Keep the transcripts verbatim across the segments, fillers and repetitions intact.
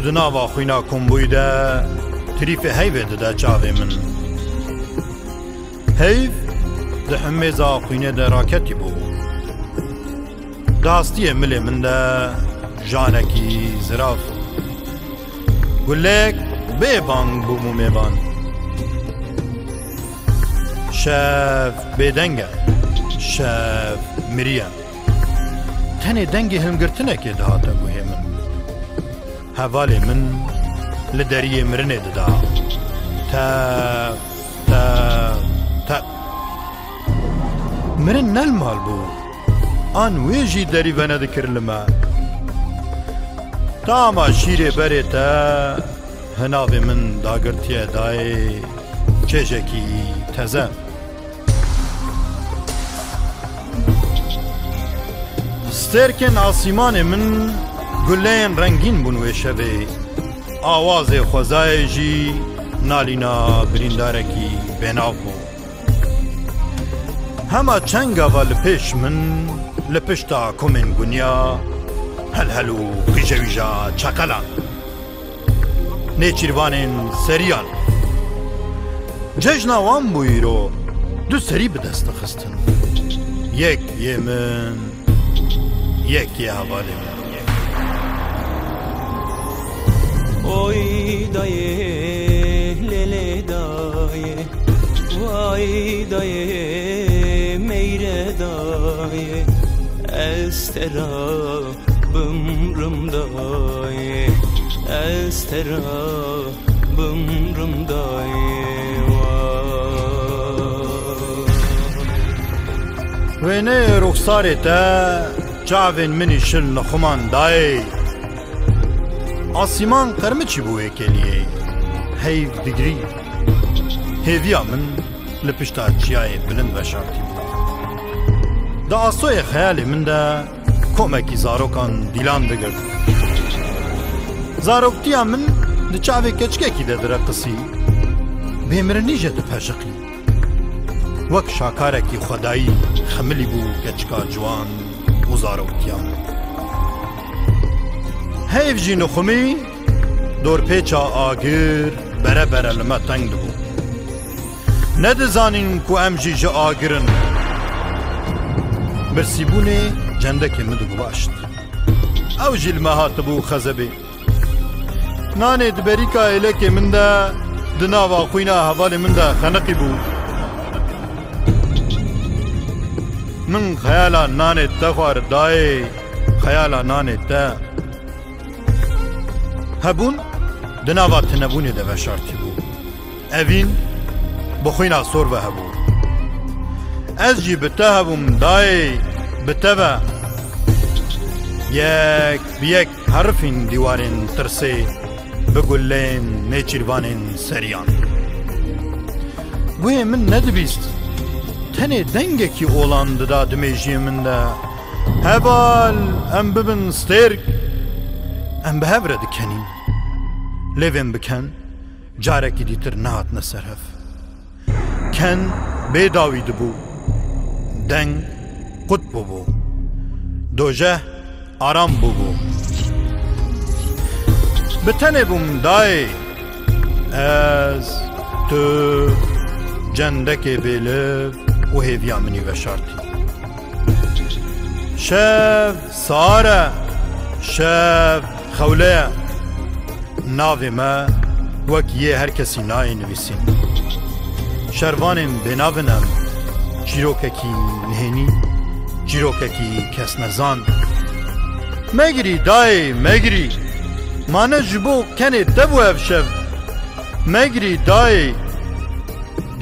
Di nava xwîna kombûyî de tirîfê heyvê dide çavê min. Heyv di himêza xwînê de raketî bû. Di astiyê milê min de janekî zirav. Gulek bê bang bû mûmê van. Şev bêdeng e. Şev miriye. Tenê dengê hilmgirtinekê dihate guhê min. Hevalê min li deriyê mirinê dida. Tev, tev, tev. Mirin ne li mal bû. An wê jî derî venedikir li me. Tama şîrê berê te hinavê min dagirtiye dayê çêjekî teze. Stêrkên asîmanê min guleyên rengîn bûn wê şevê. Awazê xwezayê jî nalîna birîndarekî bênav bû. Hema çend gava li pêş min, li pişta komên gunya, helhel û qîjewîja çeqelan. Nêçîrvanên seriyan. Cejna wan bû îro, du serî bi dest dixistin. Yek yê min, yek yê hevalê min. Oy dayê, lê lê dayê, vay dayê, meyre dayê, ez te ra bimrim dayê, ez te ra bimrim dayê, wa. Wêneyê ruxsarê te çavên min îşin li xuman dayê. Asîman qermiçî bû wê keliyê. Heyv digirî. Hêviya min li pişta çiyayê bilind veşartî bû. Di asoyê xeyalê min de komekî zarokan dîlan digirt. Zaroktiya min di çavê keçikekî de direqisî. Bêmirinî jê dipeşiqî. Wek şakarekî xwedayî xemilî bû keçika ciwan û zaroktiya min. Heyv jî nixumî dorpêça agir bere bere li me teng dibû. Nedizanîn ku em jî ji agir in. Birsîbûnê cendekê min diguvaşt. Ew jî li me hatibû xezebê. Nanê di berîka hêlekê min de, di nava xwîna hevalê min de xeniqî bû. Min xeyala nanê te xwar dayê, xeyala nanê te. Hebûn di nava tinebûnê de veşartî bû. Evîn bi xwîna sor ve hebû. Ez jî bi te hebûm dayê, bi te ve. Yek bi yek herifîn dîwarên tirsê bi guleyên nêçîrvanên seriyan. Guhê min nedibîst. Tenê dengekî olan dida di mêjiyê min de. Heval, em bibin stêrk. Em bi hev re dikenîn. Lêvên bi ken carekî dîtir nehatine ser hev. Ken bê dawî dibû. Deng qut bûbû. Dojeh aram bûbû. Bi tenê bûm dayê. Ez, tu, cendekê bêliv û hêviya min î veşartî. Şev sar e, şev xewle ye. Navê me wek yê her kesî nayê nivîsîn. Şervanên bênav in em. Çîrokekî nihênî, çîrokekî kesnezan. Megirî dayê, megirî. Ma ne ji bo kenê te bû ev şev. Megirî dayê.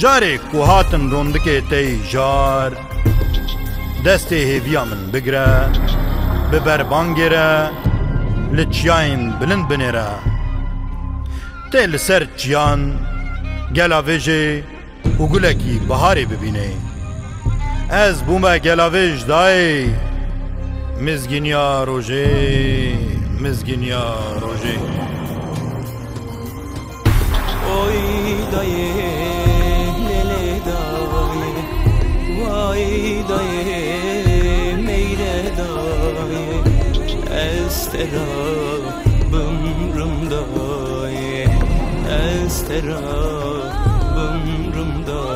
Carê ku hatin rondikê te yî jar, destê hêviya min bigire, bi berbangê re li çiyayên bilind binêre. Tê li ser çiyan gelavêjê û gulekî biharê bibînê. Ez bûme gelavêj dayê, mizgîniya rojê, mizgîniya rojê. Oy dayê, lê lê dayê, vay dayê, meyre dayê, ez te ra bimrim da. Stera bimrim da